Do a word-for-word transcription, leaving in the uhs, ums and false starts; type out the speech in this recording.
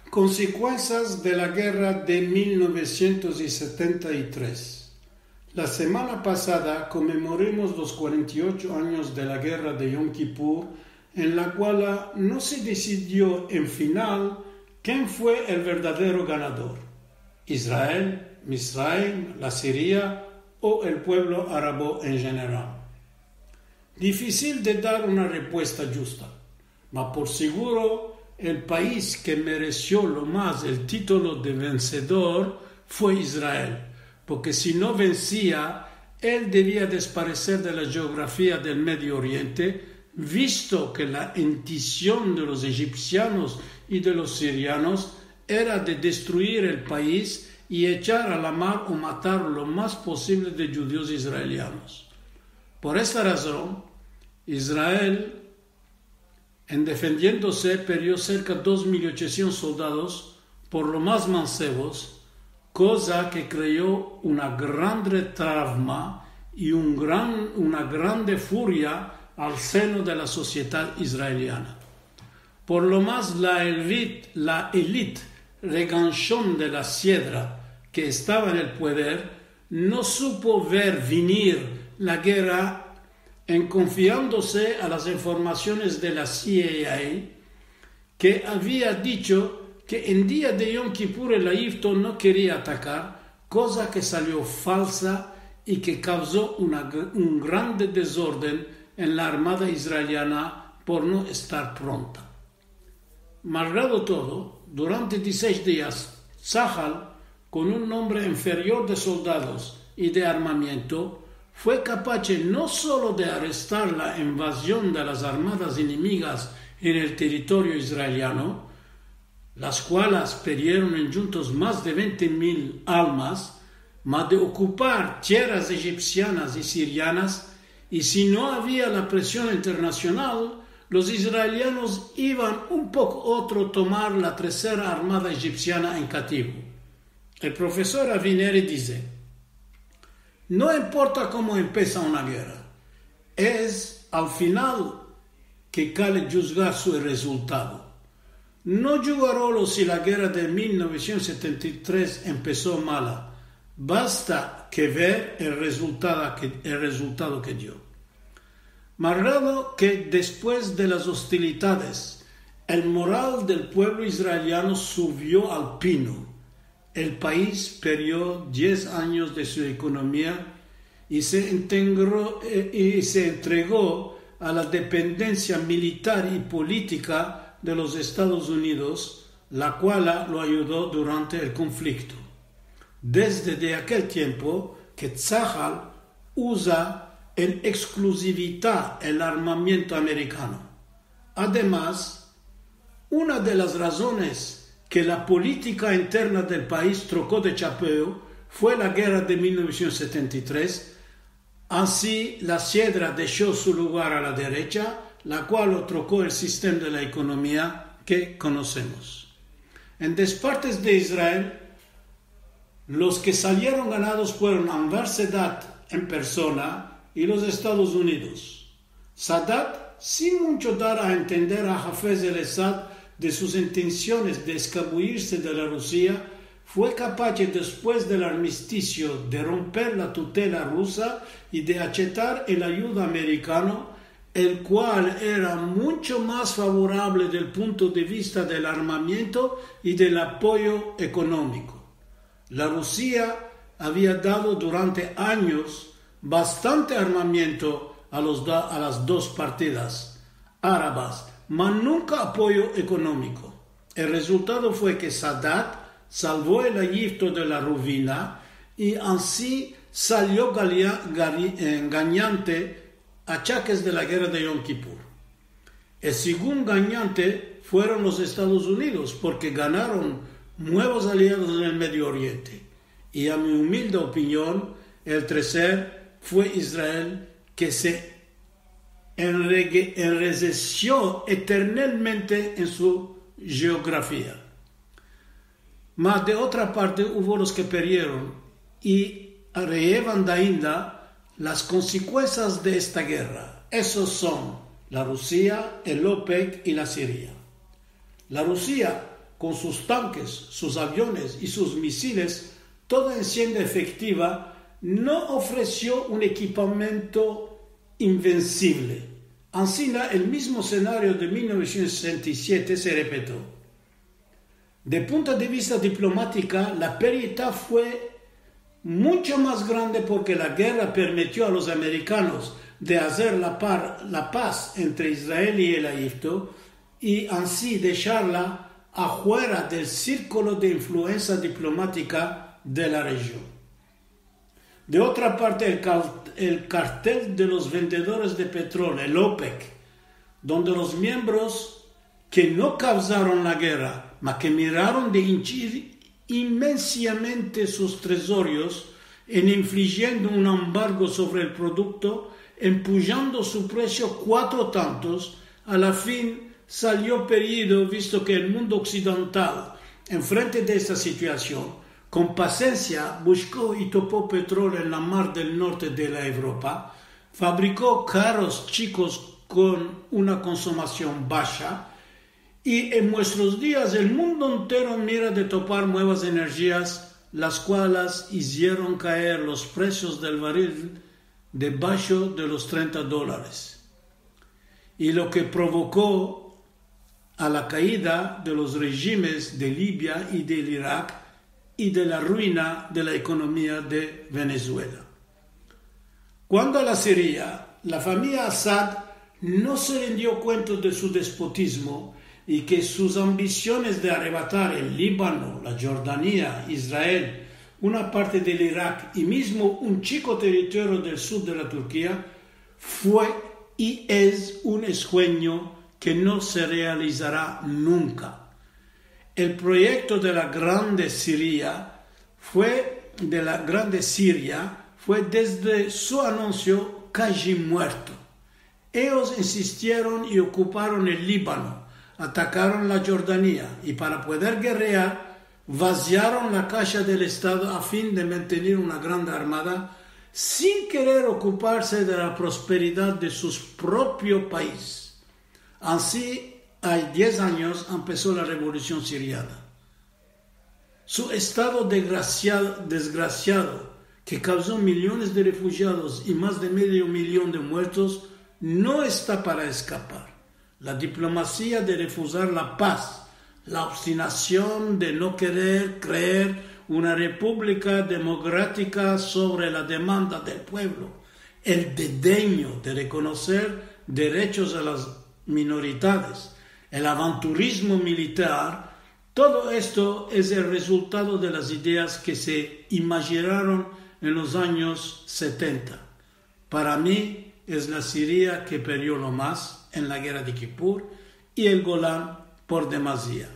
Konsekuensas de la gerra de mil novesientos setenta i tres. La semana pasada konmemoramos los kuarenta i ocho anyos de la gerra de Yom Kipur, en la kuala no se desidio en final ken fue el verdadero ganador: Israel, Misraim, la Siria o el puevlo arabo en jeneral. Difisil de dar una repuesta djusta, ma por siguro el pais ke meresio lo mas el titulo de vensedor fue Israel, porke si no vensia, el devia despareser de la jeografia del Medio Oriente, visto ke la intension de los ejipsianos i de los sirianos era de destruir el pais i echar a la mar o matar lo mas posivle de djudios israelianos. Por esta razon, Israel, en defendiendose, perdio serka dos mil ochosientos soldados, por lo mas mansevos, koza ke kreo una grande travma i un gran, una grande furia al seno de la sosiedad israeliana. Por lo mas la elit, la elit reganshon de la siedra ke estava en el pueder no supo ver venir la gerra en konfiandose a las informasiones de la C I A, ke avia dicho ke en dia de Yom Kipur el Ayifto no keria atakar, koza ke salio falsa i ke kavzo una gr-, un grande dezorden en la armada israeliana por no estar pronta. Malgrado todo, durante dizisesh dias, Tsahal, kon un nombre inferior de soldados i de armamiento, fue kapache no solo de arestar la invazion de las armadas enemigas en el territorio israeliano, las kualas perdieron en djuntos mas de vente mil almas, ma de okupar tierras ejipsianas i sirianas, i si no avia la presion internasional, los israelianos ivan un poko otro tomar la tersera armada ejipsiana en kativo. El profesor Avineri dize: "No importa komo empesa una gerra, es al final ke kale djuzgar su rezultado. No djugarolo si la gerra de mil novesientos setenta i tres empeso mala, basta ke ver el rezultado ke, el rezultado ke dio." Malgrado ke despues de las ostilidades el moral del puevlo israeliano suvio al pino, el pais perdio diez anyos de su ekonomia i se entengro-, eh, i se entrego a la dependensia militar i politika de los Estados Unidos, la kuala lo ayudo durante el konflikto. Desde de akel tiempo ke Tsahal uza en ekskluzividad el armamiento amerikano. Ademas, una de las razones ke la politika interna del pais troko de chapeo fue la gerra de mil novesientos setenta i tres, ansi la siedra desho su lugar a la derecha, la kual lo troko el sistema de la ekonomia ke konosemos. En dos partes de Israel, los ke salieron ganados fueron Anvar Sadat en persona i los Estados Unidos. Sadat, sin muncho dar a entender a Hafez el-Asad de sus intensiones de eskabullirse de la Rusia, fue kapache, despues del armistisio, de romper la tutela rusa i de achetar el ayudo amerikano, el kual era muncho mas favorable del punto de vista del armamiento i del apoyo ekonomiko. La Rusia avia dado durante anyos bastante armamiento a los da-, a las dos partidas arabas, ma nunka apoyo ekonomiko. El rezultado fue ke Sadat salvo el Ayifto de la ruina i ansi salio galia-, gari-, eh, ganyante achakes de la gerra de Yom Kipur. El segun ganyante fueron los Estados Unidos, porke ganaron muevos aliados en el Medio Oriente. I a mi umilde opinion, el terser fue Israel, ke se enrege-, enrezesio eternamente en su jeografia. Mas de otra parte uvo los ke perdieron i reyevan dainda las konsekuensas de esta gerra. Esos son la Rusia, el OPEC i la Siria. La Rusia, kon sus tankes, sus aviones i sus misiles, toda en siendo efektiva, no ofresio un ekipamento invensible. Ansina, el mizmo senario de mil novesientos sesenta i siete se repetio. De punto de vista diplomatika, la perdida fue muncho mas grande porke la gerra permetio a los amerikanos de azer la, par- la paz entre Israel i el Ejipto i ansi desharla afuera del sirkulo de influensia diplomatika de la rejion. De otra parte, el, cal- el kartel de los vendedores de petroleo, el OPEC, donde los miembros ke no kavzaron la gerra, ma ke miraron de inchir imensiamente sus trezorios en inflijiendo un ambargo sovre el produkto, empujando su presio kuatro tantos, a la fin salio perdido, visto ke el mundo oksidental, enfrente de esta situasion, kon pasensia bushko i topo petroleo en la mar del norte de la Evropa, fabriko karros chikos kon una konsumasion basha, i en muestros dias el mundo entero mira de topar muevas energias, las kualas izieron kaer los presios del baril debasho de los trenta dolares, i lo ke provoko a la kaida de los rejimes de Libia i del Irak i de la ruina de la ekonomia de Venezuela. Kuanto a la Siria, la famiya Assad no se rendio kuenta de su despotizmo i ke sus ambisiones de arrebatar el Libano, la Jordania, Israel, una parte del Irak i mizmo un chiko territorio del sud de la Turkia fue i es un esuenyo ke no se realizara nunka. El proyekto de la Grande Siria fue, de la Grande Siria, fue desde su anunsio kaji muerto. Eyos insistieron i okuparon el Libano, atakaron la Jordania i, para pueder gerrear, vaziaron la kasha del Estado a fin de mantener una grande armada sin kerer okuparse de la prosperidad de su propio pais. Ansi, ay diez anyos empeso la revolusion siriana. Su estado desgrasia- desgrasiado, ke kavzo miliones de refujiados i mas de medio milion de muertos, no esta para eskapar. La diplomasia de refuzar la paz, la obstinasion de no kerer krear una republika demokratika sovre la demanda del puevlo, el dedenyo de rekonoser derechos a las minoridades, el avanturizmo militar, todo esto es el rezultado de las ideas ke se imajinaron en los anyos setenta. Para mi, es la Siria ke perdio lo mas en la gerra de Kipur i el Golan por demasia.